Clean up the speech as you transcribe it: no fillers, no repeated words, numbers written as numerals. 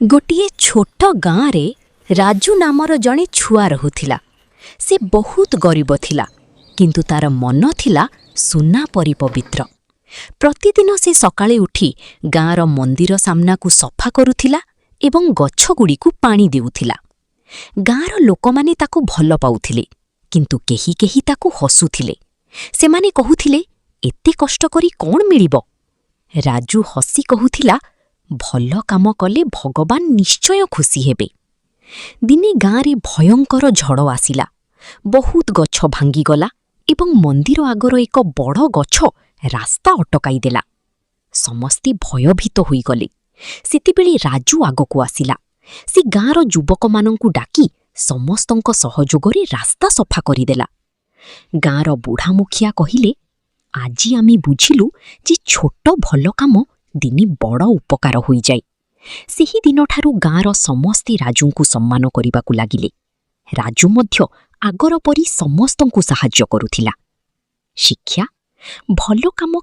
ଗୋଟିଏ ଛୋଟ ଗାଁରେ ରାଜୁ ନାମର ଜଣେ ଛୁଆ ରହୁଥିଲା। ସେ ବହୁତ ଗରିବ ଥିଲା, କିନ୍ତୁ ତାର ମନ ଥିଲା ସୁନା ପରି ପବିତ୍ର। ପ୍ରତିଦିନ ସେ ସକାଳେ ଉଠି ଗାଁର ମନ୍ଦିର ସାମ୍ନାକୁ ସଫା କରୁଥିଲା ଏବଂ ଗଛଗୁଡ଼ିକୁ ପାଣି ଦେଉଥିଲା। ଗାଁର ଲୋକମାନେ ତାକୁ ଭଲ ପାଉଥିଲେ, କିନ୍ତୁ କେହି କେହି ତାକୁ ହସୁଥିଲେ। ସେମାନେ କହୁଥିଲେ, "ଏତେ କଷ୍ଟ କରି କ'ଣ ମିଳିବ?" ରାଜୁ ହସି କହୁଥିଲା, "ଭଲ କାମ କଲେ ଭଗବାନ ନିଶ୍ଚୟ ଖୁସି ହେବେ।" ଦିନେ ଗାଁରେ ଭୟଙ୍କର ଝଡ଼ ଆସିଲା। ବହୁତ ଗଛ ଭାଙ୍ଗିଗଲା ଏବଂ ମନ୍ଦିର ଆଗର ଏକ ବଡ଼ ଗଛ ରାସ୍ତା ଅଟକାଇଦେଲା। ସମସ୍ତେ ଭୟଭୀତ ହୋଇଗଲେ। ସେତେବେଳେ ରାଜୁ ଆଗକୁ ଆସିଲା। ସେ ଗାଁର ଯୁବକମାନଙ୍କୁ ଡାକି ସମସ୍ତଙ୍କ ସହଯୋଗରେ ରାସ୍ତା ସଫା କରିଦେଲା। ଗାଁର ବୁଢ଼ା ମୁଖିଆ କହିଲେ, "ଆଜି ଆମେ ବୁଝିଲୁ ଯେ ଛୋଟ ଭଲ କାମ ଦିନେ ବଡ଼ ଉପକାର ହୋଇଯାଏ।" ସେହି ଦିନଠାରୁ ଗାଁର ସମସ୍ତେ ରାଜୁଙ୍କୁ ସମ୍ମାନ କରିବାକୁ ଲାଗିଲେ। ରାଜୁ ମଧ୍ୟ ଆଗର ପରି ସମସ୍ତଙ୍କୁ ସାହାଯ୍ୟ କରୁଥିଲା। ଶିକ୍ଷା: ଭଲ କାମ।